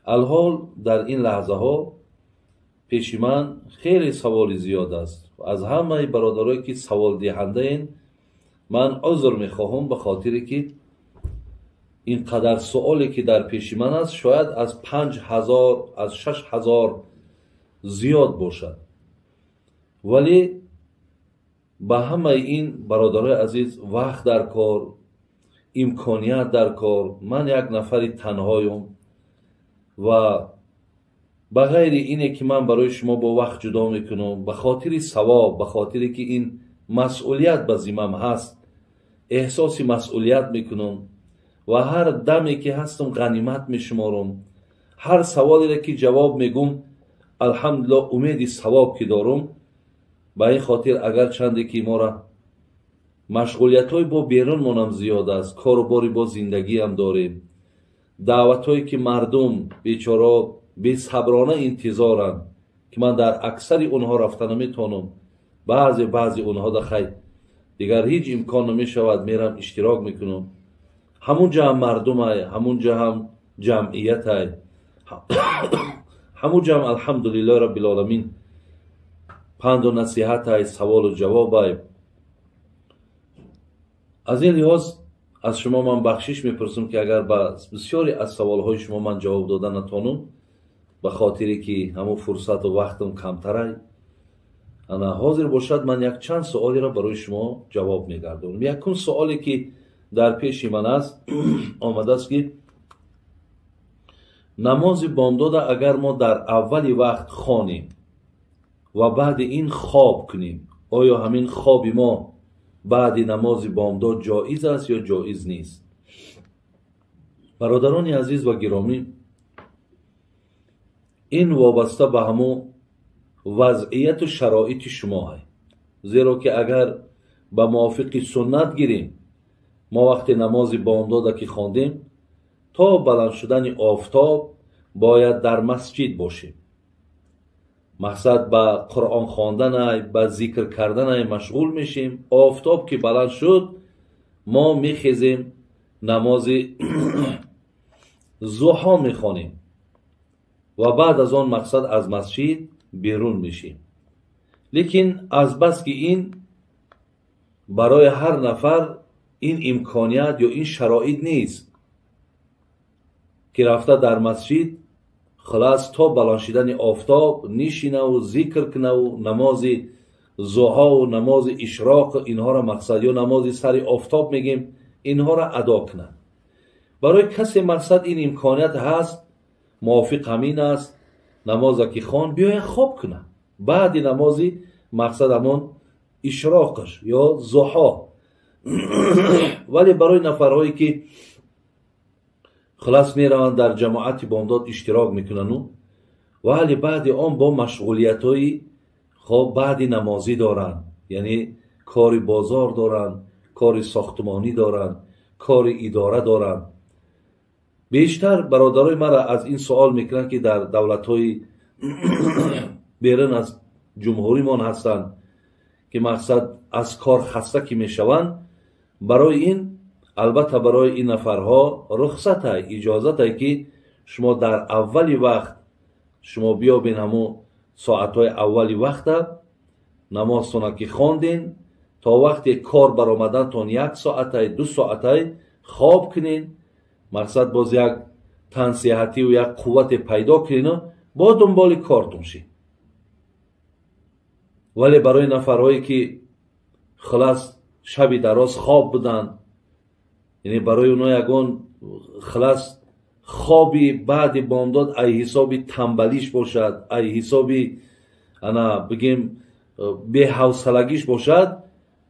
Алҳол дар ин лаҳзаҳо пеши ман хеле саволи зиёд аст. Аз ҳамаи бародарое ки саволдиҳандаен, ман узр мехоҳам, ба хотире ки ин қадар суоле ки дар пеши ман аст, шояд аз 5000, аз 6000 зиёд бошад. Вале ба ҳамаи ин, бародарои азиз, вақт дар кор, имконият дар кор. Ман як нафари танҳоюм ва ба ғайри ине ки ман барои шумо бо вақт ҷудо мекунам, ба хотири савоб, ба хотире ки ин масъулият ба зиммам ҳаст, эҳсоси масъулият мекунам ва ҳар даме ки ҳастам, ғанимат мешуморам. Ҳар саволере ки ҷавоб мегум, алҳамдулилло, умеди савоб ки дорум. Ба ин хотир, агар чанде ки мора машғулиятҳои бо берунмонам зиёд аст, кору бори бо зиндагиам дорем, даъватҳое ки мардум бечоро бесаброна интизоранд, ки ман дар аксари онҳо рафта наметавонам, баъзе баъзе онҳо да хай, дигар ҳеҷ имкон намешавад, мерам, иштирок мекунам. Ҳамун ҷа ҳам мардумай, ҳамун ҷа ҳам ҷамъиятай, ҳамун ҷа ҳам, алҳамдулиллоҳи раббил оламин, панду насиҳатай, саволу ҷавобай. Аз ин лиҳоз аз шумо ман бахшиш мепурсам, ки агар ба бисёре аз саволҳои шумо ман ҷавоб дода натонам, ба хотире ки ҳамун фурсату вақтам камтарай. Ана ҳозир бошад, ман якчанд суолеро барои шумо ҷавоб мегардонам. Якум суоле ки дар пеши ман аст, омадааст, ки намози бомдода агар мо дар аввали вақт хонем ва баъди ин хоб кунем, оё ҳамин хоби мо баъди намози бомдод ҷоиз аст ё ҷоиз нест? Бародарони азиз ва гиромӣ, ин вобаста ба ҳамун вазъияту шароити шумо ҳай. Зеро ки агар ба мувофиқи суннат гирем, мо вақте намози бомдода ки хондем, то баланд шудани офтоб бояд дар масҷид бошем. Мақсад, ба Қуръон хонданай, ба зикр карданай машғул мешем. Офтоб ки баланд шуд, мо мехезем, намози зуҳо мехонем ва баъд аз он, мақсад, аз масҷид берун мешем. Лекин азбаски ин барои ҳар нафар ин имконият ё ин шароит нест, ки рафта дар масҷид, хулас, то баланд шидани офтоб нишинаву зикр кунаву намози зуҳову намози ишроқ инҳоро, мақсад, ё намози сари офтоб мегем, инҳоро адо кунад. Барои касе, мақсад, ин имконият ҳаст, мувофиқ ҳамин аст: намоза ки хон, биёяд, хоб кунад баъди намози, мақсад, ҳамон ишроқаш ё зуҳо. Вале барои нафарҳое ки, хулас, мераванд, дар ҷамоати бомдод иштирок мекунану вале баъди он бо машғулиятҳои, хоб, баъди намозӣ доранд, яъне кори бозор доранд, кори сохтмонӣ доранд, кори идора доранд. Бештар бародарои мара аз ин суол мекунанд, ки дар давлатҳои берун аз ҷумҳуримон ҳастанд, ки, мақсад, аз кор хаста ки мешаванд. Барои ин, албатта, барои ин нафарҳо рухсатай, иҷозатай, ки шумо дар аввали вақт шумо биёбен, ҳамун соатҳои аввали вақта намозтона ки хонден, то вақте кор баромадантон як соатай, 2 соатай хоб кунен, мақсад, боз як тансиҳативу як қуввате пайдо кунену бо дунболи кортон шед. Вале барои нафарҳое ки, хулас, шаби дароз хоб буданд, яъне барои оно ягон, хулас, хоби баъди бомдод ай ҳисоби тамбалиш бошад, ай ҳисоби, ана бигем, беҳавсалагиш бошад,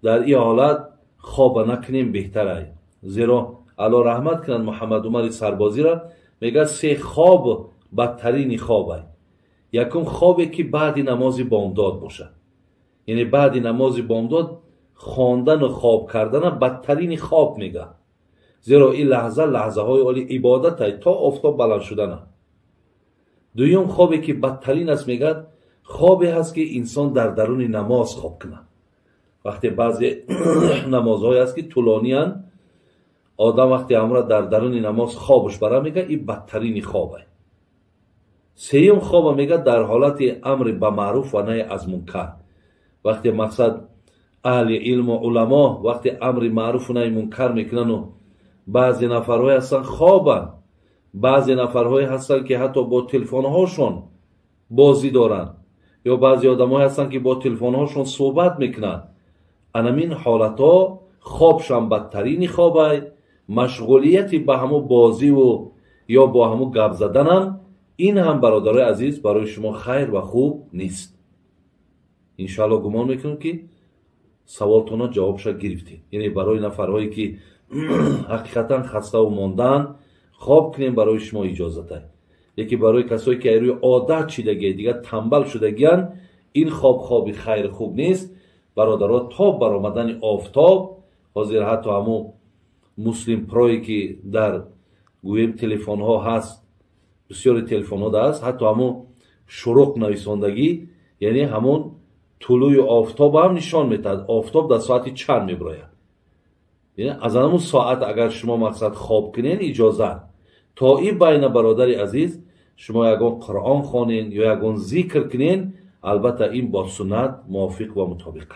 дар ин ҳолат хоба накунем беҳтарай. Зеро, Алло раҳмат кунад Муҳаммад Умари Сарбозира, мегӯяд: се хоб бадтарини хобай. Якум, хобе ки баъди намози бомдод бошад, яъне баъди намози бомдод хондану хоб кардана бадтарини хоб мегӯяд, зеро ин лаҳза лаҳзаҳои оли ибодатай, то офтоб баланд шудана. Дуюм хобе ки бадтарин аст, мегӯяд, хобе ҳаст, ки инсон дар даруни намоз хоб кунад. Вақте баъзе намозҳое аст, ки тӯлониянд, одам вақте ҳамра дар даруни намоз хобаш бара, мегӯяд, ин бадтарини хобай. Сеюм хоба мега дар ҳолати амри ба маъруф ва наҳи аз мункар. Вақте мақсад аҳли илму уламо вақте амри маъруфу наҳи мункар мекунану баъзе нафарҳое ҳастанд хобанд, баъзе нафарҳое ҳастанд ки ҳатто бо телефонҳошон бозӣ доранд, ё баъзе одамҳое ҳастанд ки бо телефонҳошон суҳбат мекунанд. Анамин ҳолатҳо хобшам бадтарини хобай, машғулияти ба ҳамун бозиву ё бо ҳамун гап заданам, ин ҳам бародарои азиз барои шумо хайр ва хуб нест. Иншоалло гумон мекунам ки саволтона ҷавобша гирифтед. Яъне барои нафарҳое ки ҳақиқатан хаставу мондаанд, хоб кунем барои шумо иҷозатай. Лекин барои касое ки рӯи одат шидагия, дигар тамбал шудагиянд, ин хоб хоби хайр хуб нест. Бародаро, то баромадани офтоб, ҳозир ҳатто ҳамун муслим прое ки дар гӯем телефонҳо ҳаст, бисёри телефонҳо ҳаст, ҳатто ҳамун шуруқ нависондагӣ, яъне ҳамун тулӯи офтоб ҳам нишон метаҳад, офтоб дар соати чанд мебирояд. Яъне аз ҳамун соат агар шумо мақсад хоб кунен, иҷозат. То ин байна бародари азиз шумо ягон Қуръон хонен ё ягон зикр кунен, албатта ин бо суннат мувофиқ ва мутобиқ.